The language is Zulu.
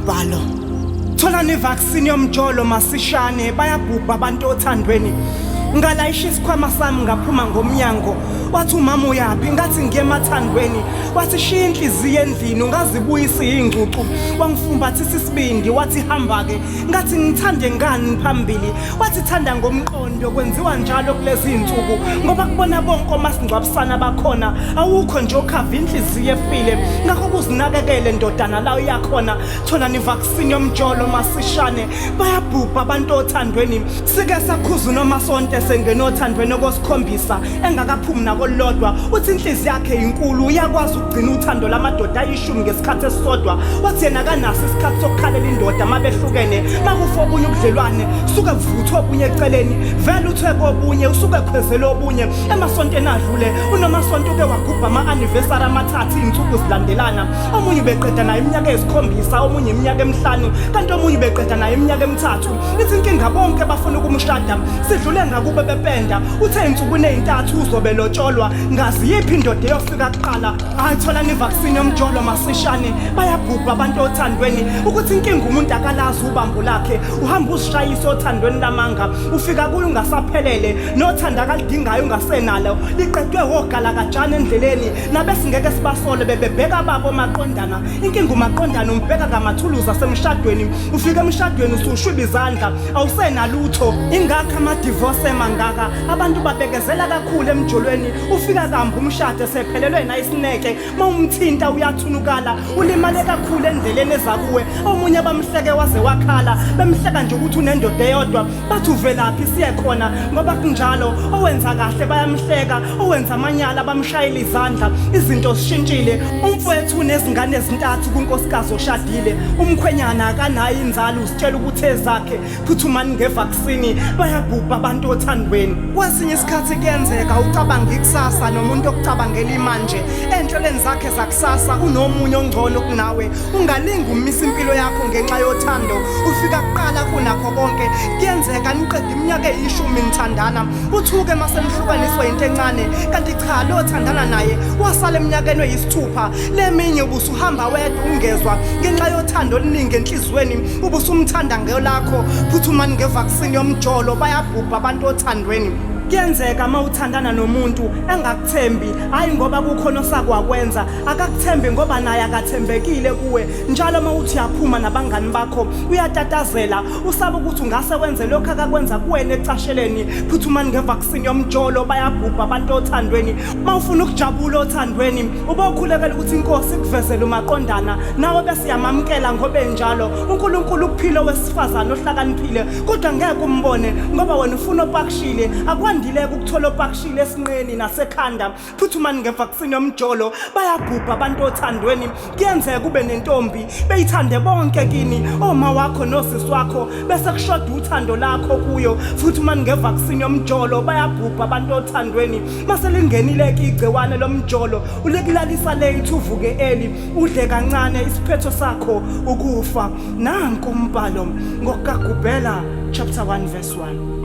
umbhalo. Tholani ivaccine yomjolo masishane, bayabhubha abantu othandweni. Ngalayisha isikhwama sami ngaphuma ngomnyango. Wathi umama uyaphi? Ngathi ngiye emathandweni. Wathi shiya inhliziyo endlini ungazibuyisa iy'ngcucu. Wangifumbathisa isibindi wathi hamba-ke. Ngathi ngithande ngani phambili? Wathi thanda ngomqondo, kwenziwa njalo kulezi iy'nsuku ngoba kubona bonke omasingcwabisana bakhona, awukho nje okhava inhliziyo efile. Ngakho kuzinakekele ndodana la uyakhona. Thola nevaccine yomjolo masishane, bayabhubha abantu othandweni. Sike sakhuza uNomasonto esengene othandweni okosikhombisa engakaphumi nakolulodwa. Uthi inhliziyo yakhe inkulu, uyakwazi ukugcina uthando lamadoda ayishumi ngesikhathi esisodwa. Wathi yena akanaso isikhathi sokukhalela indoda mabehlukene. Makufa obunye ubudlelwane suke kuvuthwa obunye eceleni, vele uthwe kobunye usuke khwezele obunye. Emasontweni adlule uNomasonto uke wagubha ama-anniversary amathathu iy'nsuku zilandelana. Omunye ubeqeda naye iminyaka eyisikhombisa, omunye iminyaka emihlanu, kanti omunye ubeqeda naye iminyaka emithathu. Ithi inkinga bonke bafuna ukumshada. Sidlule ngakube bependa, uthe ey'nsukwini ey'ntathu uzobe lotsholwa. Ngazi yiphi indoda eyofika kuqala. Hayi, tholani ivaccine yomjolo masishane, bayabhubha abantu othandweni. Ukuthi inkinga umuntu akalazi ubambo lakhe, uhamba uzishayisa othandweni lamanga, ufika kuye ungasaphelele, nothando akalidingayo ungasenalo, liqedwe wogalakajana endleleni. Nabesingeke sibasole bebebheka babo maqondana. Inkinga umaqondana umbheka ngamathuluzi asemshadweni, ufika emshadweni usushwiba izandla awusenalutho. Ingakho amadivorce emangaka, abantu babekezela kakhulu emjolweni. Ufika kambi umshado esephelelwe nayisineke, mawumthinta uyathunukala, ulimale kakhulu endleleni eza kuwe. Omunye bamhleke waze wakhala, bemhleka nje ukuthi unendoda eyodwa, bathi uvelaphi siye khona, ngoba kunjalo. Owenza kahle bayamhleka, owenza amanyala bamshayela izandla. Izinto zishintshile. Umfowethu unezingane ezintathu kunkosikazi oshadile, umkhwenyana akanayo inzalo, uzitshela ukuthi ezakhe. Phuthumani ngevaccine, bayabhubha abantu othandweni. Kwesinye isikhathi kuyenzeka ucabanga ikusasa nomuntu okucabangela imanje. Enhlelweni zakhe zakusasa unomunye ongcono kunawe. Ungalingi umisa impilo yakho ngenxa yothando. Ufika kuqala kunakho konke. Kuyenzeka niqede iminyaka eyishumi nithandana, uthuke mase nihlukaniswa into encane, kanti cha, lo othandana naye wasala eminyakeni eyisithupha. Leminye ubusuhamba wedwa ungezwa ngenxa yothando oluningi enhliziyweni, ubusumthanda ngelakho. Phuthumani ngevaccine yomjolo, bayabhubha abantu othandweni. Kuyenzeka uma uthandana nomuntu engakuthembi, hhayi ngoba kukhona osakwakwenza, akakuthembi ngoba naye akathembekile kuwe. Njalo uma uthi uyaphuma nabangani bakho uyatatazela, usaba ukuthi ungase wenze lokhu akakwenza kuwena ecasheleni. Phuthumani ngevaccine yomjolo, bayabhubha abantu othandweni. Uma ufuna ukujabula othandweni, ubokhulekela ukuthi inkosi ikuvezele umaqondana nawe, bese uyamamukela ngoba enjalo. uNkulunkulu ukuphila owesifazane ohlakaniphile, kodwa ngeke umbone ngoba wena ufuna opakishile. Akwandileke ukuthola opakishile esinqeni nasekhanda. Phuthumani ngevaccine yomjolo, bayabhubha abantu othandweni. Kuyenzeka ube nentombi beyithande bonke kini, oma wakho nosisi wakho, bese kushoda uthando lakho kuyo. Phuthumani ngevaccine yomjolo, bayabhubha abantu othandweni. Mase lingenile ke igciwane lomjolo, ulikulalisa late uvuke early, udle kancane, isiphetho sakho ukufa. Nanku umbhalo ngokukaGubhela chapter 1 verse 1.